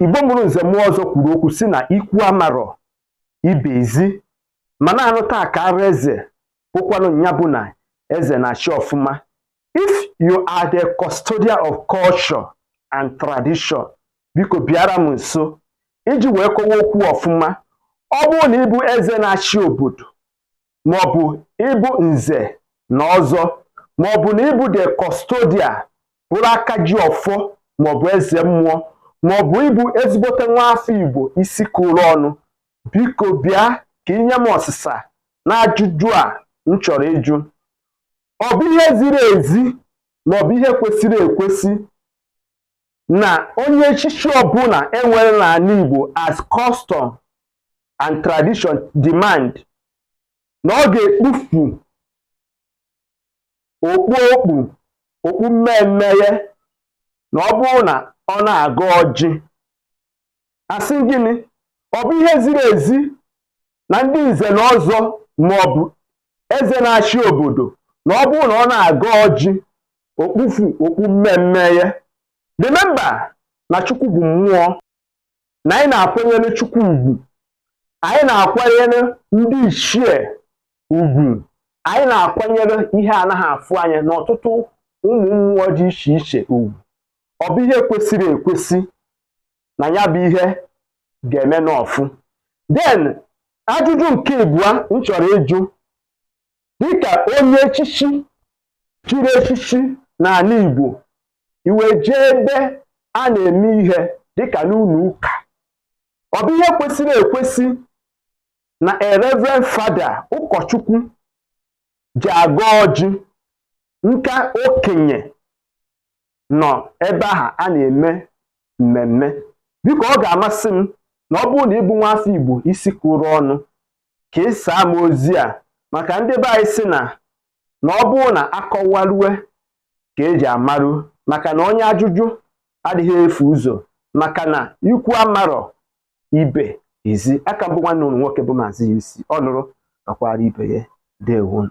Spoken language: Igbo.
Igbo mụrụ nze mụọ ọzọ kwuru okwu si na ikwu amarọ ibe ezi ma na-anụta akara eze bụkwanụ nya bụ na eze na-achị ọfụma. If you are the custodian of culture and tradition, biko bịara m nso iji wee kọwa okwu ọfụma. Ọ bụrụ na ịbụ eze na-achị obodo, maọbụ ịbụ nze na ọzọ, maọbụ na ịbụ the custodian, bụrụ aka ji ọfọ, maọbụ eze mmụọ, maọbụ ịbụ ezigbote nwa afọ Igbo isi kụrụ ọnụ, biko bịa ka inye m ọsịsa na ajụjụ a m chọrọ ịjụ. Ọ bụ ihe ziri ezi maọbụ ihe kwesịrị ekwesị na onye echichi ọbụla enwere n'ala Igbo, as custom and tradition demand, na ọ ga-ekpufu okpu okpu okpu mmemme ya na ọ bụrụ na ọ na-agọ ọjị? Asị gịnị? Ọ bụ ihe ziri ezi na ndị nze na ọzọ maọbụ eze na-achị obodo, na ọ bụrụ na ọ na-agọ ọjị, okpufu okpu mmemme ya? Remember na Chukwu bụ mmụọ, na anyị na-akwanyere Chukwu ugwu, anyị na-akwanyere ndị ichie ugwu, anyị na-akwanyere ihe anaghị afụ anya na ọtụtụ ụmụ mmụọ dị iche iche ugwu. Ọ bụ ihe kwesịrị ekwesị na ya bụ ihe ga-eme n'ọfụ? Then ajụjụ nke ịbụọ m chọrọ ịjụ: dịka onye echichi chiri echichi n'ala Igbo, iwe jee ebe a na-eme ihe dịka n'ụlọ ụka, ọ bụ ihe kwesịrị ekwesị na a reverend father, ụkọchukwu, ji agọ ọjị nka okenye nọ ebe ahụ a na-eme mmemme? Biko, ọ ga-amasị m na ọ bụrụ na ịbụ nwa afọ Igbo isi kụrụ ọnụ, ka ị saa m ozi a, maka ndị be anyị sị na na ọ bụrụ na akọwarue ka eji amarụ, maka na onye ajụjụ adịghị efu ụzọ, maka na ikwu amarọ ibe ezi aka. Mbụ, nwanne ụlọ nwoke bụ Maazị UC ọ nụrụ gakwara ibe ya. Dewonu.